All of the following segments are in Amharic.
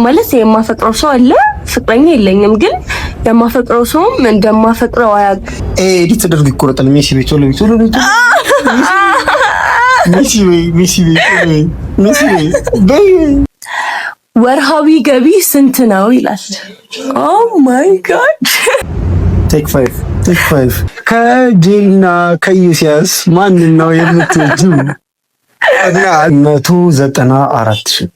ማለት የማፈቅረው ሰው አለ፣ ፍቅረኛ የለኝም፣ ግን የማፈቅረው ሰውም እንደማፈቅረው አያውቅም። Edit ተደርጎ ይቆረጣል። ሜሲ ቤት ቶሎ ቶሎ ሜሲ ወይ ሜሲ ወይ ሜሲ ወይ። ወርሃዊ ገቢ ስንት ነው ይላል። Oh my God. Take five, take five። ከጄሪና ከኢዮስያስ ማንን ነው የምትወጂው? እና 194,000።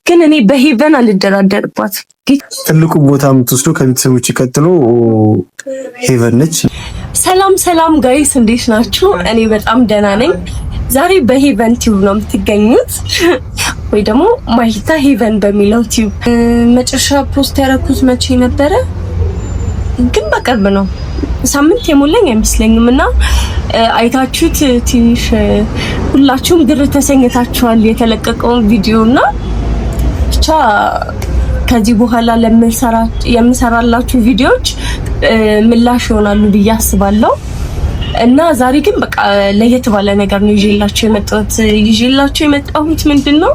ግን እኔ በሄቨን አልደራደርባት። ትልቁ ቦታ የምትወስደው ከቤተሰቦች ቀጥሎ ሄቨን ነች። ሰላም ሰላም guys፣ እንዴት ናችሁ? እኔ በጣም ደህና ነኝ። ዛሬ በሄቨን ቲዩብ ነው የምትገኙት፣ ወይ ደግሞ ማሂታ ሄቨን በሚለው ቲዩብ። መጨረሻ post ያደረኩት መቼ ነበረ? ግን በቅርብ ነው፣ ሳምንት የሞላኝ አይመስለኝም። እና አይታችሁት ትንሽ ሁላችሁም ግር ተሰኝታችኋል የተለቀቀውን ቪዲዮ። እና ብቻ ከዚህ በኋላ የምሰራላችሁ ቪዲዮዎች ምላሽ ይሆናሉ ብዬ አስባለሁ። እና ዛሬ ግን በቃ ለየት ባለ ነገር ነው ይዤላችሁ የመጣሁት። ይዤላችሁ የመጣሁት ምንድን ነው?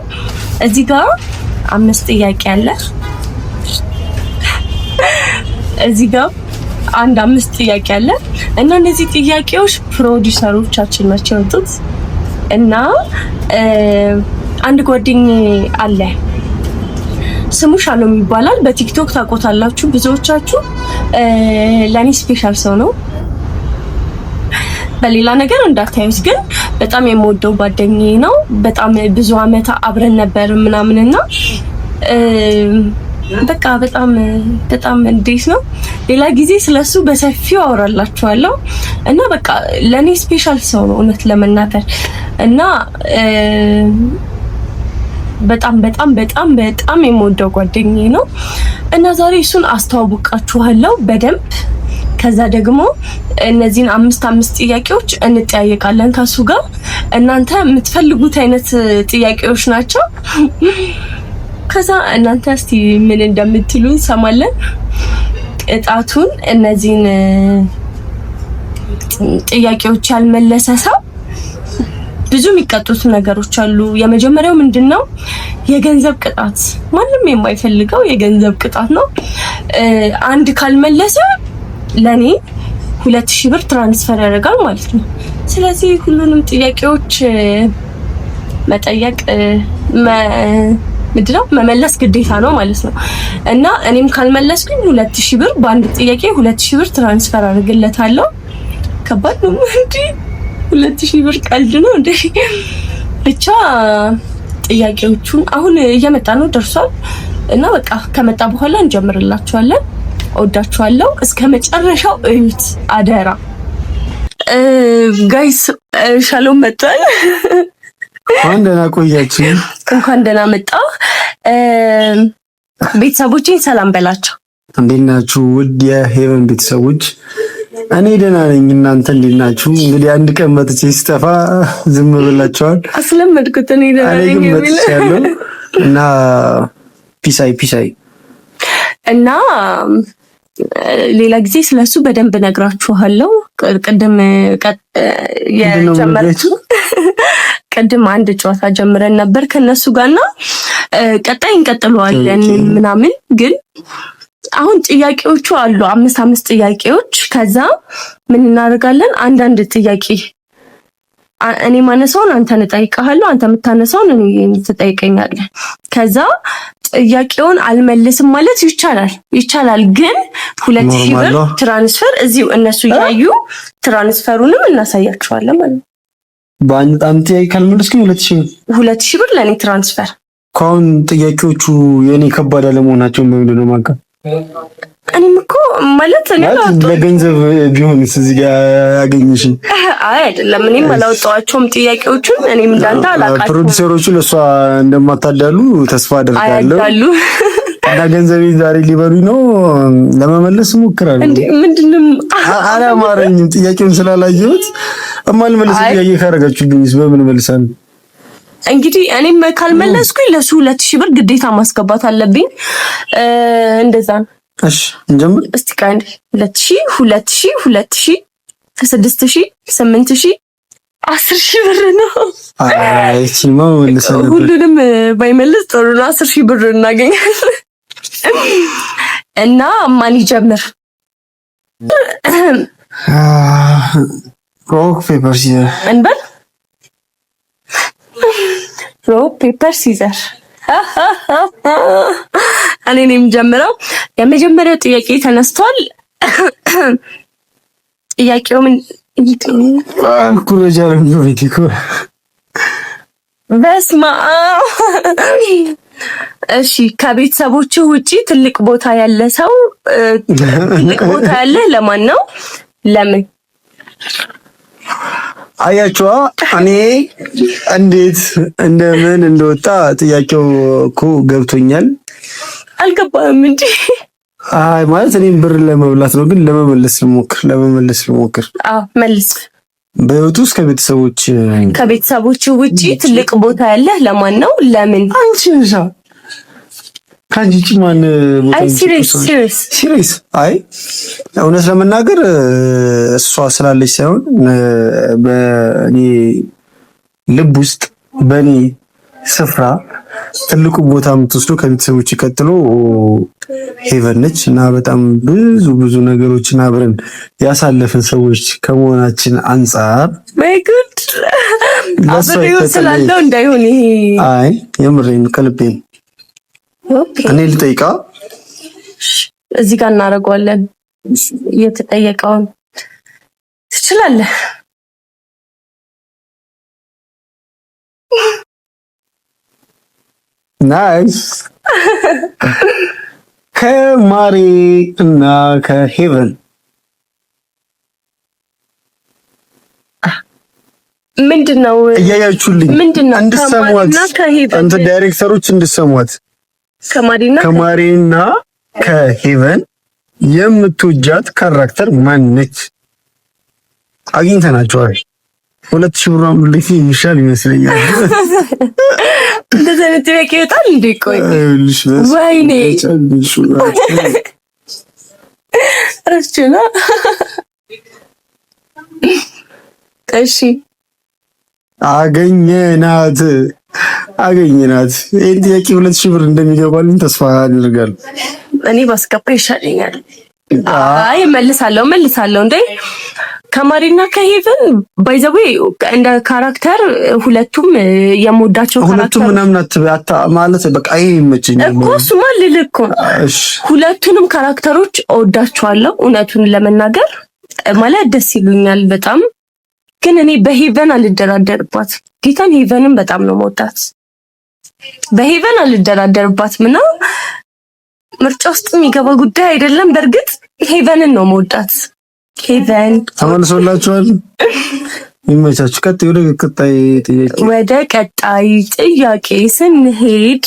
እዚህ ጋር አምስት ጥያቄ አለ። እዚህ ጋር አንድ አምስት ጥያቄ አለ እና እነዚህ ጥያቄዎች ፕሮዲውሰሮቻችን ናቸው ያወጡት። እና አንድ ጓደኛዬ አለ፣ ስሙ ሻሎም ይባላል። በቲክቶክ ታውቁታላችሁ ብዙዎቻችሁ። ለእኔ special ሰው ነው። በሌላ ነገር እንዳታዩት፣ ግን በጣም የምወደው ጓደኛዬ ነው። በጣም ብዙ አመት አብረን ነበር ምናምንና በቃ በጣም በጣም እንዴት ነው፣ ሌላ ጊዜ ስለሱ በሰፊው አወራላችኋለሁ። እና በቃ ለኔ special ሰው ነው እውነት ለመናገር። እና በጣም በጣም በጣም በጣም የምወደው ጓደኛዬ ነው እና ዛሬ እሱን አስተዋውቃችኋለሁ በደንብ። ከዛ ደግሞ እነዚህን አምስት አምስት ጥያቄዎች እንጠያየቃለን ከሱ ጋር። እናንተ የምትፈልጉት አይነት ጥያቄዎች ናቸው። ከዛ እናንተ እስቲ ምን እንደምትሉ እንሰማለን። ቅጣቱን እነዚህን ጥያቄዎች ያልመለሰ ሰው ብዙ የሚቀጡት ነገሮች አሉ። የመጀመሪያው ምንድን ነው? የገንዘብ ቅጣት። ማንም የማይፈልገው የገንዘብ ቅጣት ነው። አንድ ካልመለሰ ለኔ 2000 ብር transfer ያደርጋል ማለት ነው። ስለዚህ ሁሉንም ጥያቄዎች መጠየቅ፣ ምንድነው፣ መመለስ ግዴታ ነው ማለት ነው። እና እኔም ካልመለስኩኝ 2000 ብር፣ በአንድ ጥያቄ 2000 ብር transfer አድርግለታለሁ። ከባድ ነው እንዴ? 2000 ብር ቀልድ ነው እንዴ? ብቻ ጥያቄዎቹን አሁን እየመጣ ነው፣ ደርሷል። እና በቃ ከመጣ በኋላ እንጀምርላችኋለን። እወዳችኋለሁ። እስከ መጨረሻው እዩት አደራ። Guys፣ ሻሎም መጥቷል። እንኳን ደህና ቆያችሁ። እንኳን ደህና መጣ። ቤተሰቦቼን ሰላም በላቸው። እንዴት ናችሁ? ውድ የሄቨን ቤተሰቦች፣ እኔ ደህና ነኝ። እናንተ እንዴት ናችሁ? እንግዲህ አንድ ቀን መጥቼ ስጠፋ ዝም ብላችኋል። አስለመድኩት። እኔ ደህና ነኝ ግን መጥቻለሁ እና ፒሳይ ፒሳይ። እና ሌላ ጊዜ ስለሱ በደንብ ነግራችኋለሁ። ቅድም የጀመርኩት ቅድም አንድ ጨዋታ ጀምረን ነበር ከነሱ ጋርና ቀጣይ እንቀጥለዋለን ምናምን። ግን አሁን ጥያቄዎቹ አሉ፣ አምስት አምስት ጥያቄዎች። ከዛ ምን እናደርጋለን? አንዳንድ ጥያቄ እኔ ማነሳውን አንተን እጠይቅሃለሁ፣ አንተ የምታነሳውን እኔ ትጠይቀኛለህ። ከዛ ጥያቄውን አልመልስም ማለት ይቻላል ይቻላል፣ ግን 2000 ብር transfer እዚሁ እነሱ እያዩ transfer ኡንም እናሳያቸዋለን ማለት ነው። በአንድ ጥያቄ ካልመለስኩኝ 2000? 2000 ብር ለእኔ transfer። ከአሁን ጥያቄዎቹ የእኔ ከባድ አለመሆናቸውን በምንድን ነው የማውቀው? እኔም እኮ ማለት እኔ ለገንዘብ ቢሆንስ እዚህ ጋር ያገኘሽኝ? አይ አይደለም፣ እኔም አላወጣኋቸውም ጥያቄዎቹን። እኔም እንዳንተ አላውቃቸውም። ፕሮዲውሰሮቹ ለእሷ እንደማታዳሉ ተስፋ አደርጋለሁ። እና ገንዘቤ ዛሬ ሊበሉኝ ነው። ለመመለስ እሞክራለሁ። እንዴ ምንድንም አላማረኝም። ጥያቄውን ስላላየሁት እማልመለስ ጥያቄ ካደረጋችሁብኝስ በምን እመልሳለሁ? እንግዲህ እኔም ካልመለስኩኝ ለሱ 2000 ብር ግዴታ ማስገባት አለብኝ። እንደዛ ነው። እሺ እንጀምር እስቲ። ቀን 2000፣ 2000፣ 2000፣ 6000፣ 8000፣ 10,000 ብር ነው። አይ እቺማ መመለስ አለበት። ሁሉንም ባይመልስ ጥሩ ነው። 10,000 ብር እናገኛለን። እና ማን ይጀምር? Rock, paper, scissor. እንበል። Rock, paper, scissor። እኔ ነኝ የምጀምረው። የመጀመሪያው ጥያቄ ተነስቷል። ጥያቄው ምን? ኩረጃ ነው ቤት እኮ። በስመ አብ። እሺ፣ ከቤተሰቦቹ ውጪ ትልቅ ቦታ ያለ ሰው፣ ትልቅ ቦታ ያለ ለማን ነው? ለምን? አያችዋ፣ እኔ እንዴት እንደምን እንደወጣ ጥያቄው እኮ ገብቶኛል። አልገባህም እንጂ። አይ ማለት እኔም ብር ለመብላት ነው፣ ግን ለመመለስ ልሞክር። አዎ መልስ። በህይወቱ ውስጥ ከቤተሰቦች ከቤተሰቦቹ ውጪ ትልቅ ቦታ ያለ ለማን ነው? ለምን? አንቺ ነሻ። ከአንቺ ውጪ ማን ቦታ? አይ serious, serious. Serious። አይ እውነት ለመናገር እሷ ስላለች ሳይሆን በእኔ ልብ ውስጥ በእኔ ስፍራ ትልቁ ቦታ የምትወስደው ከቤተሰቦች ቀጥሎ ሄቨን ነች እና በጣም ብዙ ብዙ ነገሮችን አብረን ያሳለፍን ሰዎች ከመሆናችን አንጻር My God፣ አብሬው ስላለው እንዳይሆን ይሄ። አይ የምሬን፣ ከልቤን። እኔ ልጠይቃ። እዚህ ጋር እናደርገዋለን። የተጠየቀውን ትችላለህ። Nice። ከማሪ እና ከሄቨን ምንድን ነው? እያያችሁልኝ ምንድን ነው? እንድሰሟት እንትን ዳይሬክተሮች እንድሰሟት። ከማሪና ከማሪና ከሄቨን የምትወጃት character ማን ነች? አግኝተናቸዋል። 2000 ብሯን ብለሽ የሚሻል ይመስለኛል። እንደዚህ አይነት ጥያቄ ይወጣል እንዴ? ቆይ ወይኔ ረስቼ ነው። እሺ። አገኘናት፣ አገኘናት። ይህን ጥያቄ 2000 ብር እንደሚገባልን ተስፋ አድርጋለሁ። እኔ ባስገባ ይሻለኛል። አይ መልሳለሁ፣ መልሳለሁ። እንዴ ከማሪና ከሄቨን by the way እንደ character ሁለቱም የምወዳቸው ሁለቱም ምናምን አታ ማለት በቃ ይሄ ይመቸኛል እኮ፣ እሱማ ልልህ እኮ ሁለቱንም character ኦች እወዳቸዋለሁ። እውነቱን ለመናገር ማለት ደስ ይሉኛል በጣም። ግን እኔ በሄቨን አልደራደርባት። ጌታን ሄቨንን በጣም ነው መወዳት። በሄቨን አልደራደርባትም እና ምርጫ ውስጥ የሚገባ ጉዳይ አይደለም። በእርግጥ ሄቨንን ነው መወዳት። ሄቨን። ተመልሶላችኋል። ይመቻችሁ። ቀጥ ወደ ቀጣይ ጥያቄ። ወደ ቀጣይ ጥያቄ ስንሄድ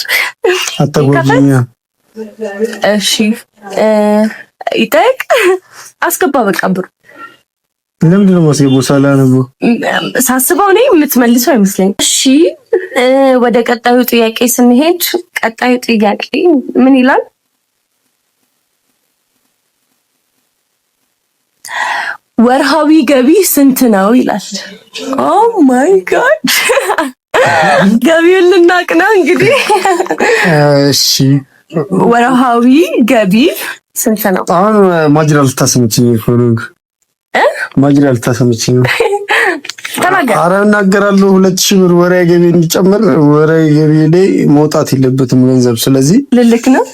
አታጓጉኛ። እሺ ይጠይቅ፣ አስገባ በቃ ብሩ። ለምንድን ነው የማስገባው? ሳላነበው። ሳስበው እኔ የምትመልሰው አይመስለኝም። እሺ ወደ ቀጣዩ ጥያቄ ስንሄድ ቀጣዩ ጥያቄ ምን ይላል? ወርሃዊ ገቢ ስንት ነው ይላል። Oh my God፣ ገቢውን ልናቅ ነው እንግዲህ። እሺ። ወርሃዊ ገቢ ስንት ነው? አሁን ማጅራት ልታስመችኝ ነው። ማጅራት ልታስመችኝ ነው። ተናገር። ኧረ እናገራለሁ። 2000 ብር ወርሃዊ ገቢ እንዲጨምር ወርሃዊ ገቢ ላይ መውጣት የለበትም ገንዘብ። ስለዚህ ልልክ ነው።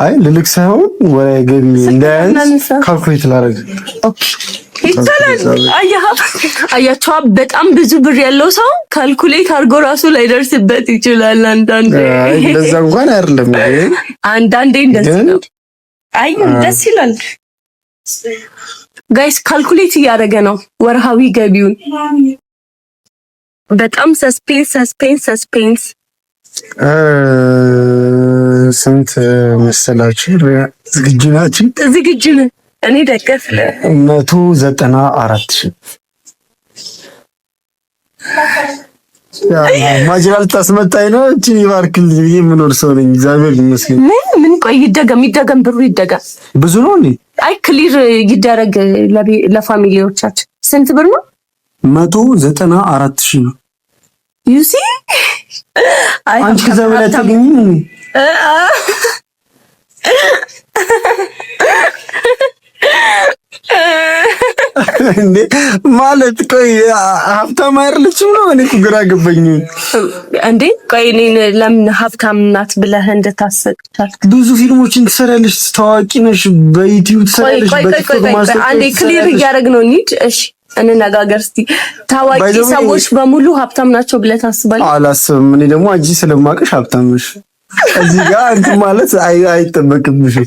አይ ልልክ ሳይሆን ወርሃዊ ገቢ እንዳያንስ calculate ላደርግ። ይቻላል። አያህ አያቸዋ፣ በጣም ብዙ ብር ያለው ሰው calculate አድርጎ ራሱ ላይደርስበት ይችላል። አንዳንዴ። አይ እንደዛ እንኳን አይደለም። አንዳንዴ እንደዚህ ነው። አይ ደስ ይላል። Guys calculate እያደረገ ነው ወርሃዊ ገቢውን። በጣም suspense, suspense, suspense። ስንት መሰላችሁ? ዝግጁ ናችሁ? ዝግጁ ነን። እኔ ደገፍ። 194,000። ማጅራት ልታስመጣኝ ነው። እችን ይባርክልኝ ብዬ የምኖር ሰው ነኝ። እግዚአብሔር ይመስገን። ምን ምን? ቆይ ይደገም፣ ይደገም፣ ብሩ ይደገም። ብዙ ነው እንዴ? አይ clear ይደረግ ለ family ዎቻችን። ስንት ብር ነው? 194,000 ነው። You see። አንቺ ከዛ በላይ አታገኝም። እንዴ ማለት ቆይ ሀብታም አይደለችም ነው? እኔ እኮ ግራ ገባኝ። እንዴ ቆይ እኔን ለምን ሀብታም ናት ብለህ እንድታስብ ቻልክ? ብዙ ፊልሞችን ትሰሪያለሽ፣ ታዋቂ ነሽ፣ በዩቲዩብ ትሰሪያለሽ። ቆይ ቆይ ቆይ አንዴ clear እያደረግን ነው እንሂድ። እሺ እንነጋገር እስቲ። ታዋቂ ሰዎች በሙሉ ሀብታም ናቸው ብለህ ታስባለህ? አላስብም። እኔ ደግሞ አንቺ ስለማውቅሽ ሀብታም ነሽ። እዚህ ጋር እንትን ማለት አይጠበቅብሽም።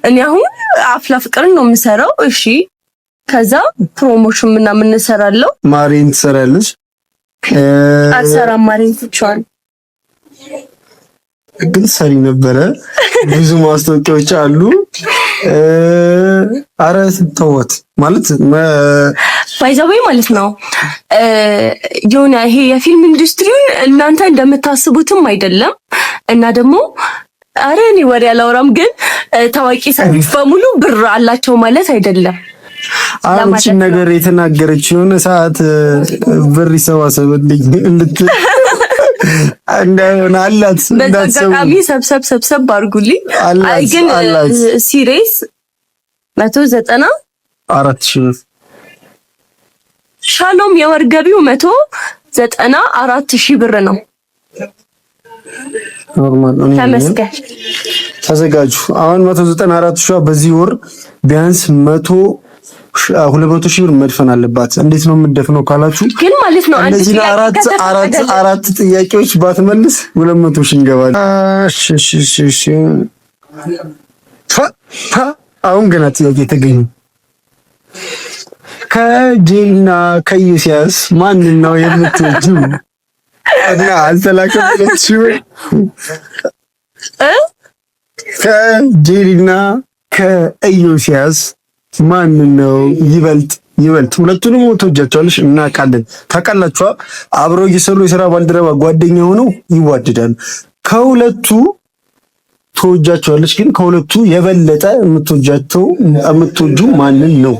እኔ አሁን አፍላ ፍቅርን ነው የምሰራው። እሺ ከዛ promotion ምናምን እንሰራለሁ። ማሪን ትሰራለች። አልሰራም። ማሪን ትቼዋለሁ። ግን ሰሪ ነበረ። ብዙ ማስታወቂያዎች አሉ። አረ ተወት ማለት By the way ማለት ነው። የሆነ ይሄ የፊልም ኢንዱስትሪውን እናንተ እንደምታስቡትም አይደለም። እና ደግሞ አረ እኔ ወሬ አላወራም፣ ግን ታዋቂ ሰዎች በሙሉ ብር አላቸው ማለት አይደለም። አንቺን ነገር የተናገረች የሆነ ሰዓት ብር ይሰባሰብልኝ እንድትል እንዳይሆን አላት። በአጋጣሚ ሰብሰብ ሰብሰብ አድርጉልኝ። አይ ግን serious 194 ሺህ ብር። ሻሎም የወር ገቢው 194,000 ብር ነው። Normal ነው። ተመስገን። ተዘጋጁ። አሁን 194 ሺህ በዚህ ወር ቢያንስ 200,000 ብር መድፈን አለባት። እንዴት ነው የምትደፍነው ካላችሁ ግን ማለት ነው እነዚህ አራት አራት አራት ጥያቄዎች ባትመልስ 200,000 እንገባለን። እሺ እሺ እሺ እሺ። አሁን ገና ጥያቄ ተገኘ። ከጄሪና ከዩሲያስ ማንን ነው የምትወጂው? እና አልተላከም። 2,000 ብር ከጄሪና ከኢዮስያስ ማንን ነው ይበልጥ ይበልጥ? ሁለቱንም ትወጃቸዋለሽ፣ እናውቃለን። ታውቃላችኋ፣ አብረው እየሰሩ የስራ ባልደረባ ጓደኛ ሆነው ይዋደዳሉ። ከሁለቱ ትወጃቸዋለሽ፣ ግን ከሁለቱ የበለጠ የምትወጃቸው የምትወጁ ማንን ነው?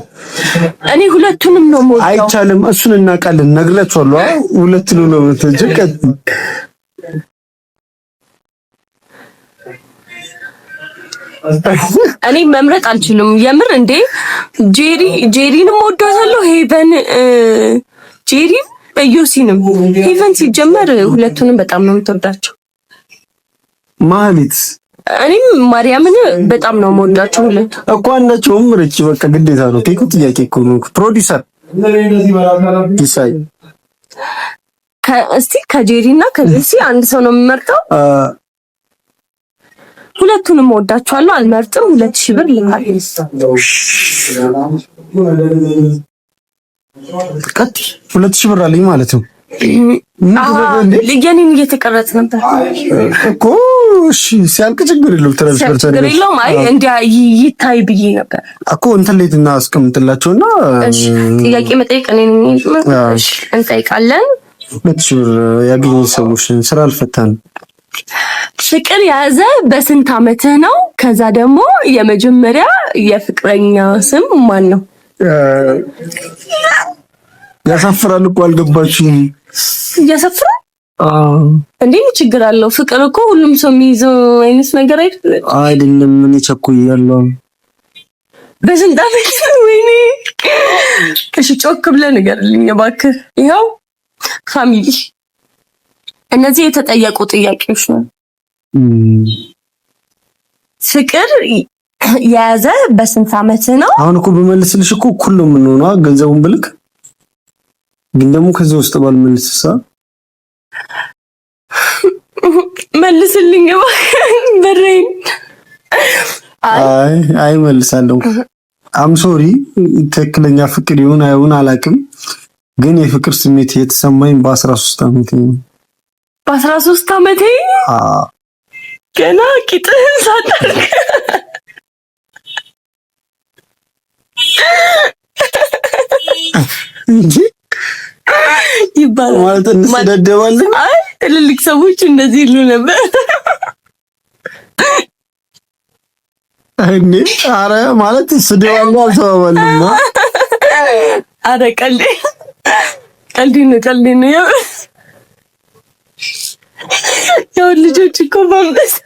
እኔ ሁለቱንም ነው የምወደው። አይቻልም፣ እሱን እናውቃለን፣ ነግራችኋለሁ። ሁለቱንም ነው የምትወጂው። ቀጥይ። እኔ መምረጥ አልችልም። የምር እንዴ ጄሪንም ወዳታለሁ፣ ሄቨን ጄሪም ዮሲንም። ሄቨን ሲጀመር ሁለቱንም በጣም ነው የምትወዳቸው። ማህሌት እኔም ማርያምን በጣም ነው የምወዳቸው ሁለቱ። እኮ አንዳቸውም ምረጭ፣ በቃ ግዴታ ነው። ቴኩ ጥያቄ እኮ ነው። ፕሮዲውሰር ይሳይ እስቲ ከጄሪ እና ከጆሲ አንድ ሰው ነው የሚመርጠው። ሁለቱንም እወዳቸዋለሁ፣ አልመርጥም። 2,000 ብር ልካል። ቀጥ 2,000 ብር አለኝ ማለት ነው። የኔን እየተቀረጽ ነበር እኮ። እሺ ሲያልቅ ችግር የለውም፣ transfer ችግር የለውም። አይ እንዲያ ይታይ ብዬ ነበር እኮ እንትን ላይ እናስቀምጥላቸውና እሺ፣ ጥያቄ መጠየቅ እኔ እንጠይቃለን። 2,000 ብር ያገኙ ሰዎች ስራ አልፈታንም። ፍቅር የያዘ በስንት አመትህ ነው? ከዛ ደግሞ የመጀመሪያ የፍቅረኛ ስም ማን ነው? ያሳፍራል እኮ አልገባችሁም? ያሳፍራል እንዴ? ምን ችግር አለው? ፍቅር እኮ ሁሉም ሰው የሚይዘው አይነት ነገር አይደለም። አይደለም። እኔ ቸኩያለሁ። በስንት አመት? ወይኔ! እሺ ጮክ ብለህ ንገርልኝ እባክህ። ይኸው family፣ እነዚህ የተጠየቁ ጥያቄዎች ነው። ፍቅር የያዘ በስንት አመት ነው? አሁን እኮ በመልስልሽ እኮ እኩል ነው የምንሆነው። ገንዘቡን ብልክ ግን ደግሞ ከዛ ውስጥ ባልመልስሳ? መልስልኝ እባክህ ብሬን። አይ አይ መልሳለሁ። I'm sorry፣ ትክክለኛ ፍቅር ይሁን አይሁን አላውቅም፣ ግን የፍቅር ስሜት የተሰማኝ በ13 ዓመቴ ነው። በ13 ዓመቴ ገና ቂጥህን ሳታርግ እንጂ ይባላል ማለት እንሰዳደባለን። አይ ትልልቅ ሰዎች እንደዚህ ይሉ ነበር። እኔ አረ ማለት ስድብ አልተባባልንም። አረ ቀልዴ ቀልዴ ነው፣ ቀልዴ ነው። ያው ልጆች እኮ በአምስት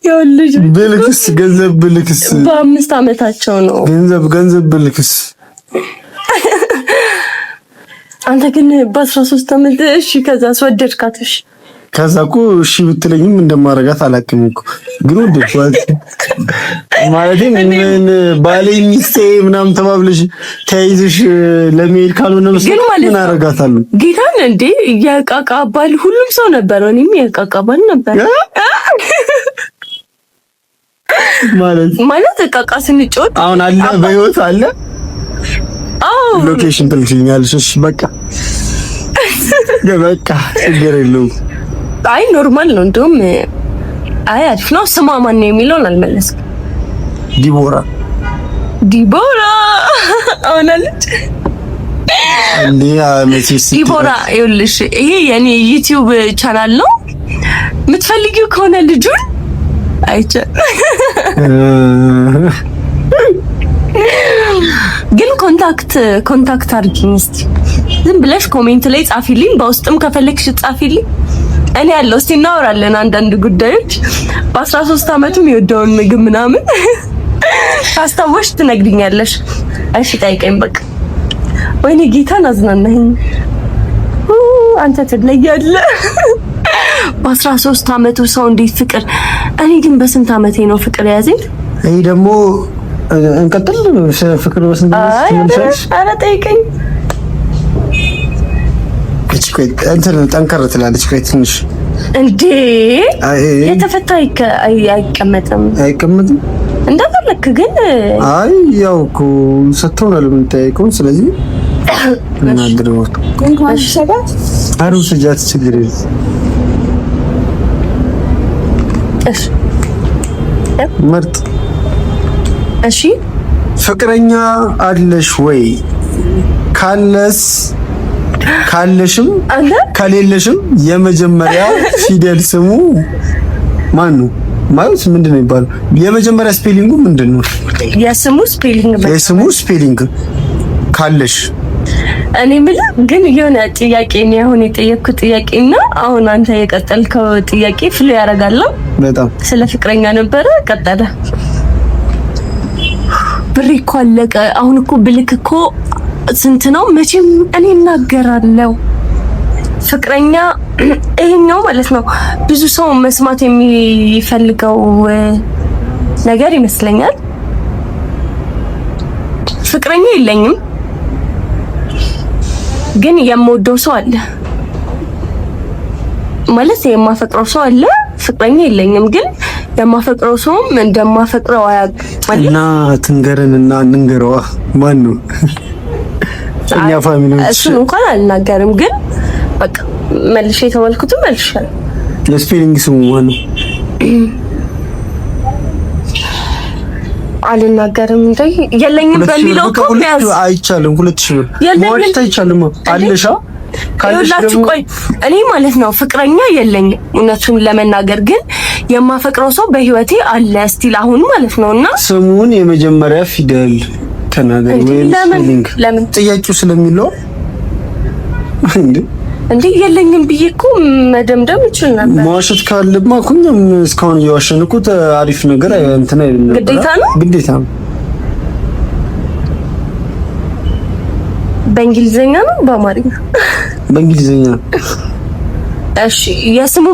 ያው ልጆች ብልክስ ገንዘብ ብልክስ በ5 ዓመታቸው ነው። ገንዘብ ብልክስ አንተ ግን በ13 ዓመት እሺ፣ ከዛ አስወደድካት? እሺ ከዛ እኮ እሺ ብትለኝም እንደማረጋት አላውቅም እኮ ግን ወደድኳት። ማለቴ ምን ባሌ ሚስቴ ምናምን ተባብለሽ ተያይዘሽ ለመሄድ ካልሆነ ምን አረጋታለሁ? ጌታን እንዴ የዕቃቃ ባል ሁሉም ሰው ነበር። እኔም የዕቃቃ ባል ነበር ማለት ዕቃቃ ስንጫወት አሁን አለ በህይወት አለ። አዎ location ትልሽኛለሽ። እሺ በቃ በቃ ችግር የለውም። አይ normal ነው። እንደውም አይ አሪፍ ነው። ስሟ ማን ነው የሚለውን አልመለስኩም። ዲቦራ ዲቦራ አሁን አለች እንዴ? መቼስ ዲቦራ ይኸውልሽ፣ ይሄ የኔ ዩቲዩብ ቻናል ነው። የምትፈልጊው ከሆነ ልጁን አይቼ ግን contact አድርጊኝ እስቲ። ዝም ብለሽ comment ላይ ጻፊልኝ፣ በውስጥም ከፈለግሽ ጻፊልኝ። እኔ ያለው እስቲ እናወራለን አንዳንድ ጉዳዮች። በ13 ዓመቱ የሚወደውን ምግብ ምናምን ካስታወሽ ትነግሪኛለሽ። እሺ ጠይቀኝ በቃ። ወይኔ ጌታን አዝናናኸኝ። አንተ ትለያለህ። በ13 ዓመቱ ሰው እንዴት ፍቅር! እኔ ግን በስንት ዓመቴ ነው ፍቅር የያዘኝ? ይሄ ደግሞ እንቀጥል። ፍቅር በስንት ዓመት? ኧረ ጠይቀኝ። እንትን ጠንከር ትላለች። ቆይ ትንሽ እንዴ የተፈታ አይቀመጥም፣ አይቀመጥም እንደፈለክ ግን። አይ ያው እኮ ሰጥተውናል የምንጠያየቀውን። ስለዚህ እናድርገው። ስጃት ችግር የለም። ምርጥ። እሺ ፍቅረኛ አለሽ ወይ? ካለስ ካለሽም ከሌለሽም የመጀመሪያ ፊደል ስሙ ማን ነው? ማለት ምንድን ነው የሚባለው? የመጀመሪያ spelling ኡ ምንድን ነው? የስሙ spelling የስሙ spelling ካለሽ። እኔ የምልህ ግን የሆነ ጥያቄ ነው አሁን የጠየቅኩት ጥያቄና አሁን አንተ የቀጠልከው ጥያቄ flow ያደርጋል። በጣም ስለ ፍቅረኛ ነበረ ቀጠለ። ብሬ እኮ አለቀ። አሁን እኮ ብልክ እኮ ስንት ነው መቼም እኔ እናገራለሁ። ፍቅረኛ ይሄኛው ማለት ነው ብዙ ሰው መስማት የሚፈልገው ነገር ይመስለኛል። ፍቅረኛ የለኝም፣ ግን የምወደው ሰው አለ ማለት የማፈቅረው ሰው አለ። ፍቅረኛ የለኝም፣ ግን የማፈቅረው ሰውም እንደማፈቅረው አያውቅም። እና ትንገረን እና እንንገረዋ ማን ነው? እኛ family ዎች እሱን እንኳን አልናገርም፣ ግን በቃ መልሼ የተባልኩትም መልሻለሁ። የ spelling ስሙ ማን ነው? አልናገርም እንዴ የለኝም በሚለው እኮ ቢያዝ አይቻልም። 2000 ብር መዋሸት አይቻልም። አለሻ ካለሽ ቆይ እኔ ማለት ነው ፍቅረኛ የለኝም እውነቱን ለመናገር ግን የማፈቅረው ሰው በህይወቴ አለ still አሁን ማለት ነው። እና ስሙን የመጀመሪያ ፊደል ተናገሪ ወይም spelling ለምን ጥያቄው ስለሚለው እንዴ እንዴ የለኝም ብዬ እኮ መደምደም እችል ነበር። መዋሸት ካለማ እኮ እኛም እስካሁን እየዋሸን እኮ አሪፍ ነገር እንትን አይደለም። ግዴታ ነው፣ ግዴታ ነው። በእንግሊዘኛ ነው በአማርኛ? በእንግሊዘኛ። እሺ የስሙ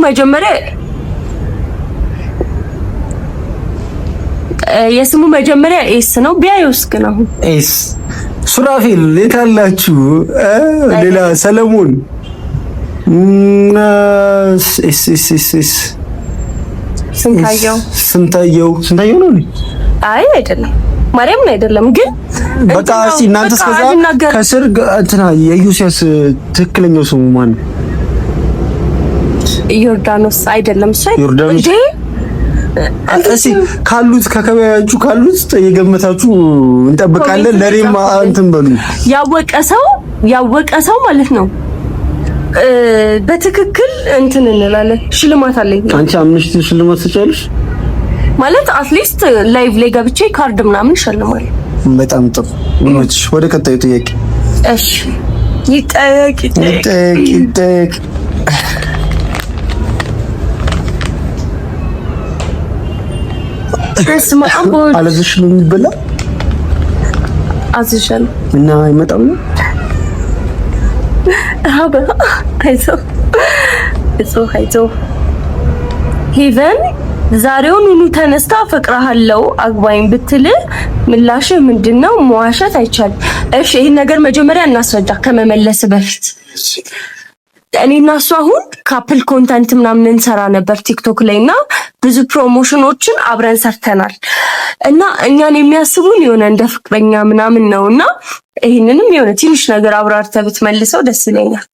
መጀመሪያ S ነው። ቢያዩስ ግን አሁን S ሱራፌል የት አላችሁ? ሌላ ሰለሞን S S S S ስንታየው ስንታየው ስንታየው ነው። አይ አይደለም፣ ማርያምን አይደለም። ግን በቃ እስኪ እናንተ እስከዛ ከስር እንትና የኢዮስያስ ትክክለኛው ስሙ ማን ነው? ዮርዳኖስ አይደለም። እሱ ዮርዳኖስ እስኪ ካሉት ከከባቢያችሁ ካሉት የገመታችሁ እንጠብቃለን። ለሬማ እንትን በሉ። ያወቀ ሰው ያወቀ ሰው ማለት ነው በትክክል እንትን እንላለን። ሽልማት አለኝ። አንቺ 5000 ሽልማት ትሰጫለሽ ማለት at least live ላይ ገብቼ ካርድ ምናምን እሸልማለሁ። በጣም ጥሩ። ወደ ቀጣዩ ጥያቄ። እሺ ይጠየቅ ይጠየቅ ይጠየቅ። አለዝሽ ነው የሚበላ? አዝዣለሁ እና አይመጣም ነው። አይዞህ አይዞህ። ሄቨን ዛሬውኑ ተነስታ አፈቅርሃለሁ አግባኝ ብትል ምላሽህ ምንድነው? መዋሸት አይቻልም። እሺ ይሄን ነገር መጀመሪያ እናስረዳ ከመመለስ በፊት። እኔና እሱ አሁን couple content ምናምን እንሰራ ነበር ቲክቶክ ላይ እና ብዙ promotion ኦችን አብረን ሰርተናል እና እኛን የሚያስቡን የሆነ እንደ ፍቅረኛ ምናምን ነው እና ይህንንም የሆነ ትንሽ ነገር አብራርተህ ብትመልሰው ደስ ይለኛል።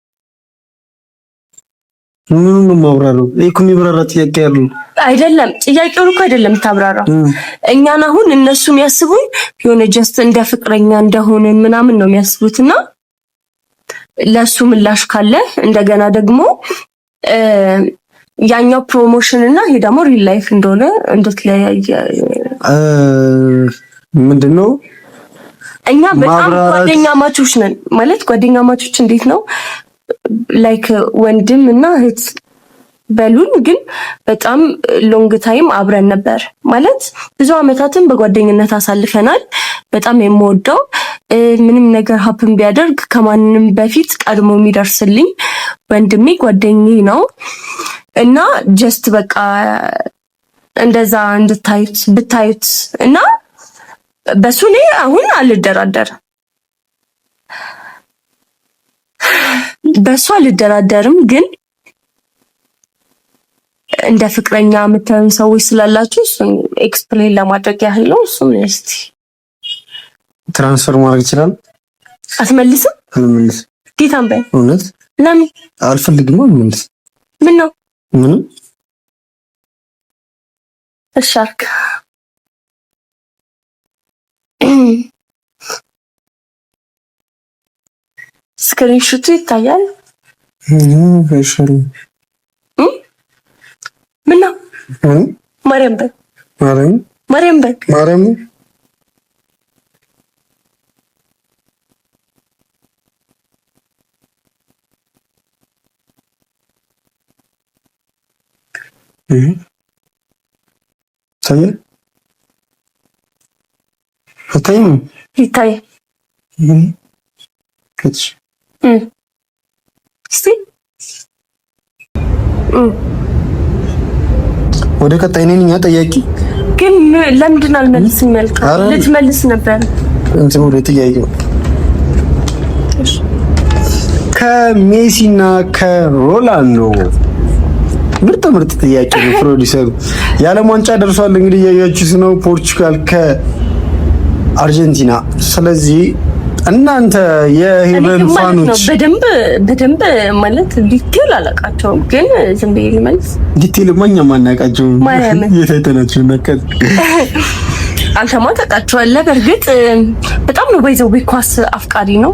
ምኑን ነው የማብራራው? ይሄ እኮ የሚብራራ ጥያቄ ያለው አይደለም። ጥያቄውን እኮ አይደለም ታብራራው። እኛን አሁን እነሱ የሚያስቡን የሆነ just እንደ ፍቅረኛ እንደሆንን ምናምን ነው የሚያስቡት እና ለሱ ምላሽ ካለ እንደገና ደግሞ ያኛው promotion እና ይሄ ደግሞ real life እንደሆነ እንድትለያየ ምንድነው? እኛ በጣም ጓደኛማቾች ነን ማለት ጓደኛማቾች እንዴት ነው like ወንድም እና እህት በሉን፣ ግን በጣም long time አብረን ነበር ማለት ብዙ አመታትን በጓደኝነት አሳልፈናል። በጣም የምወደው ምንም ነገር happen ቢያደርግ ከማንም በፊት ቀድሞ የሚደርስልኝ ወንድሜ ጓደኛዬ ነው እና just በቃ እንደዛ እንድታዩት ብታዩት እና በሱ እኔ አሁን አልደራደርም፣ በሱ አልደራደርም ግን እንደ ፍቅረኛ የምታዩን ሰዎች ስላላችሁ እሱን explain ለማድረግ ያህል ነው። እሱን እስቲ transfer ማድረግ ይችላል። አትመልስም? አልመልስም። ጌታን በይ። እውነት ለምን አልፈልግም። አልመልስም። ምን ነው? ምንም። እሺ አልክ። screenshot ኡ ይታያል። ምን ነው? ማርያም በይ፣ ማርያም በይ፣ ማርያም ይታያል። አይታይም? ይታያል። እስቲ ወደ ቀጣይ ነኝ። እኛ ጠያቂ ግን ለምንድን አልመልስም ያልከው? ልትመልስ ነበር። እንትን ወደ ጥያቄው ከሜሲና ከሮላንዶ ምርጥ ምርጥ ጥያቄ ነው። ፕሮዲሰሩ የዓለም ዋንጫ ደርሷል። እንግዲህ እያያችሁት ነው፣ ፖርቹጋል ከአርጀንቲና። ስለዚህ እናንተ የሄቨን fan ኦች በደንብ በደንብ ማለት detail አላውቃቸውም፣ ግን ዝም ብዬ ልመልስ። detail እኛም አናውቃቸውም፣ የታይተናቸው ነቀል አንተማ ታውቃቸዋለህ። በእርግጥ በጣም ነው ባይዘው ኳስ አፍቃሪ ነው።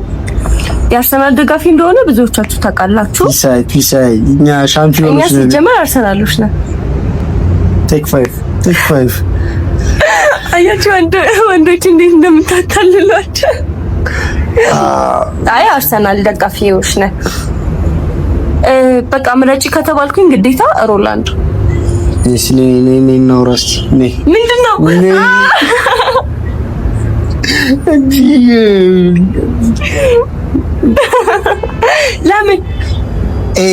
የአርሰናል ደጋፊ እንደሆነ ብዙዎቻችሁ ታውቃላችሁ። ፒሳይ ፒሳይ እኛ ሻምፒዮኖች ነን። እኛ ሲጀመር አርሰናሎች ነን። Take five take five። አያችሁ ወንዶች እንዴት እንደምታታልሏቸው። አይ አርሰናል ደጋፊዎች ነን። በቃ ምረጪ ከተባልኩኝ ግዴታ ሮላንዶ። ምንድን ነው ለምን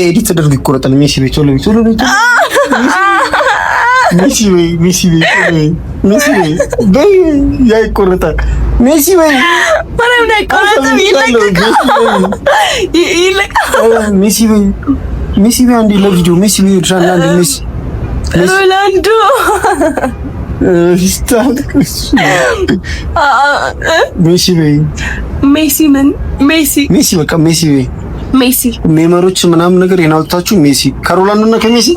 edit ተደርጎ ይቆረጣል? ሜሲ ቤት ቶሎ ቶሎ ሜሲ ወይ ሜሲ ወይ ሜሲ ወይ በይ ያ ይቆረጣል። ሜሲ ወይ ሜሲ ወይ ሜሲ ወይ አንዴ ለቪዲዮ ሜሲ ወይ አንዴ ሜሲ ሮላንዶ ሜሲ በይ ሜሲ ምን ሜሲ ሜሲ በቃ ሜሲ በይ ሜሲ memer ኦች ምናምን ነገር የናውጣችሁ ሜሲ ከሮላንዶ እና ከሜሲ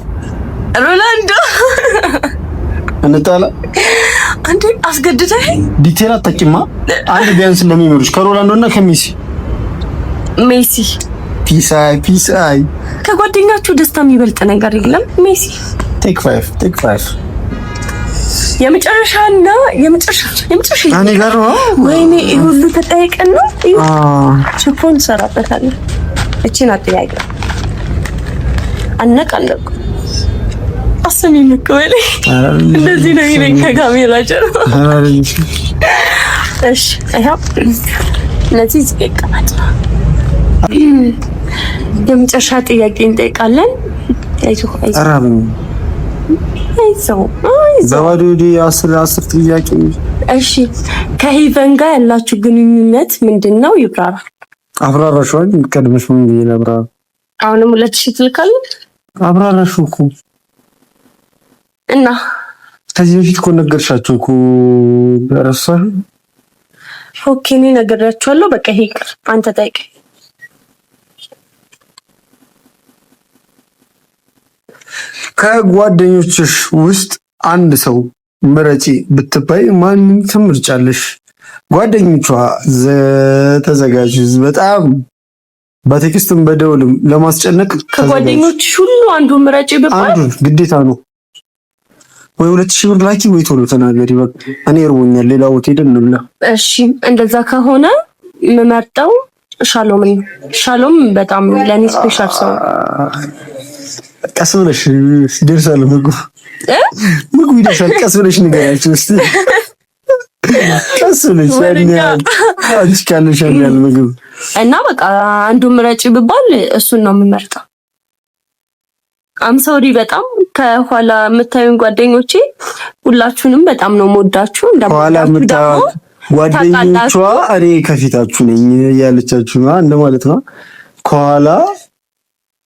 ሮላንዶ እንጣላ። አንዴ አስገድደህ detail አታውቂማ። አንድ ቢያንስ ለ memer ኦች ከሮላንዶ እና ከሜሲ ሜሲ ፒሳይ ፒሳይ። ከጓደኛችሁ ደስታ የሚበልጥ ነገር የለም። ሜሲ Take five take five። የመጨረሻና የመጨረሻ የመጨረሻ እኔ ጋር ነው። ወይኔ ይሄ ሁሉ ተጠይቀን ነው። ችፖ እንሰራበታለን። እቺን አጠያቂ አነቃለቁ አሰሚም እኮ በለኝ። እንደዚህ ነው የሚለኝ ከካሜራ ጀርባ። እሺ ይኸው እነዚህ እዚህ ጋር ይቀመጡ። የመጨረሻ ጥያቄ እንጠይቃለን። አይዞህ አይዞህ አይዞህ በባዶ 10 ጥያቄ። እሺ ከሄቨን ጋር ያላችሁ ግንኙነት ምንድን ነው? ይብራራ። አብራራሽዋል። ቀድመሽ ምን ብዬ ላብራራ? አሁንም 2000 ትልካለህ። አብራራሽው እኮ እና ከዚህ በፊት እኮ ነገርሻቸው እኮ ረሳሽ? Okay እኔ ነግሬያቸዋለሁ። በቃ ይሄ ይቅር። አንተ ጠይቅ። ከጓደኞችሽ ውስጥ አንድ ሰው ምረጪ ብትባይ ማንን ትምርጫለሽ? ጓደኞቿ ተዘጋጁ። በጣም በ text ም በደውልም ለማስጨነቅ ከጓደኞችሽ ሁሉ አንዱ ምረጪ ብባል አንዱ ግዴታ ነው ወይ 2000 ብር ላኪ ወይ ቶሎ ተናገሪ። በቃ እኔ እርቦኛል፣ ሌላ ቦታ ሄደን እንብላ። እሺ እንደዛ ከሆነ የምመርጠው ሻሎም ነው። ሻሎም በጣም ለኔ special ሰው ነው። ቀስ ብለሽ ይደርሳል፣ ምግቡ ምግቡ ይደርሳል። ቀስ ብለሽ ንገሪያቸው እስኪ፣ ቀስ ብለሽ ያን ያህል አንቺ ካለሽ ያን ያህል ምግብ እና በቃ አንዱ ምረጪ ብባል እሱን ነው የምመርጠው። I'm sorry በጣም ከኋላ የምታዩን ጓደኞቼ ሁላችሁንም በጣም ነው የምወዳችሁ። ከኋላ የምታዩት ጓደኞቿ እኔ ከፊታችሁ ነኝ እያለቻችሁ ነው እንደማለት ነው። ከኋላ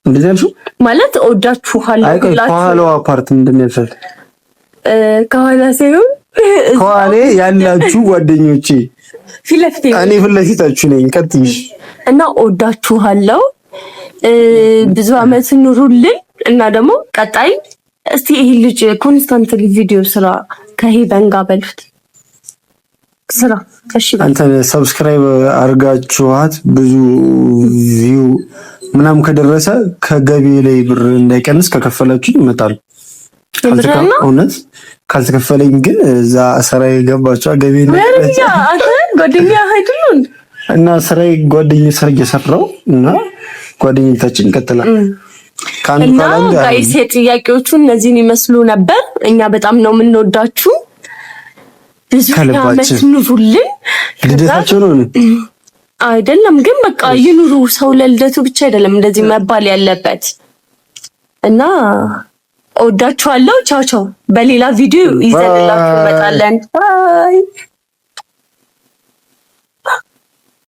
እንደዚህ ያልሽው ማለት እወዳችኋለሁ። አይ ቆይ ከኋላዋ part ምንድን ነው ያልሻት? ከኋላ ሳይሆን ከኋላ ያላችሁ ጓደኞቼ ፊት ለፊቴ እኔ ፊት ለፊታችሁ ነኝ። ቀጥይሽ እና እወዳችኋለሁ። ብዙ አመት ኑሩልን እና ደግሞ ቀጣይ እስቲ ይሄ ልጅ constantly ቪዲዮ ስራ ከሄቨን ጋር በሉት ስራ። እሺ አንተ subscribe አድርጋችኋት ብዙ view ምናምን ከደረሰ ከገቢ ላይ ብር እንዳይቀንስ ከከፈላችሁ ይመጣል። እውነት ካልተከፈለኝ ግን እዛ ስራ የገባችሁ ገቢ ጓደኛ አይደሉን እና ስራዬ ጓደኛ ስራ እየሰራው እና ጓደኝነታችን ይቀጥላል። እና guys የጥያቄዎቹ እነዚህን ይመስሉ ነበር። እኛ በጣም ነው የምንወዳችሁ። ብዙ ዓመት ኑሩልን። ልደታቸው ነው አይደለም ግን በቃ ይኑሩ። ሰው ለልደቱ ብቻ አይደለም እንደዚህ መባል ያለበት እና እወዳችኋለሁ። ቻው ቻው። በሌላ ቪዲዮ ይዘንላችሁ እንመጣለን። Bye።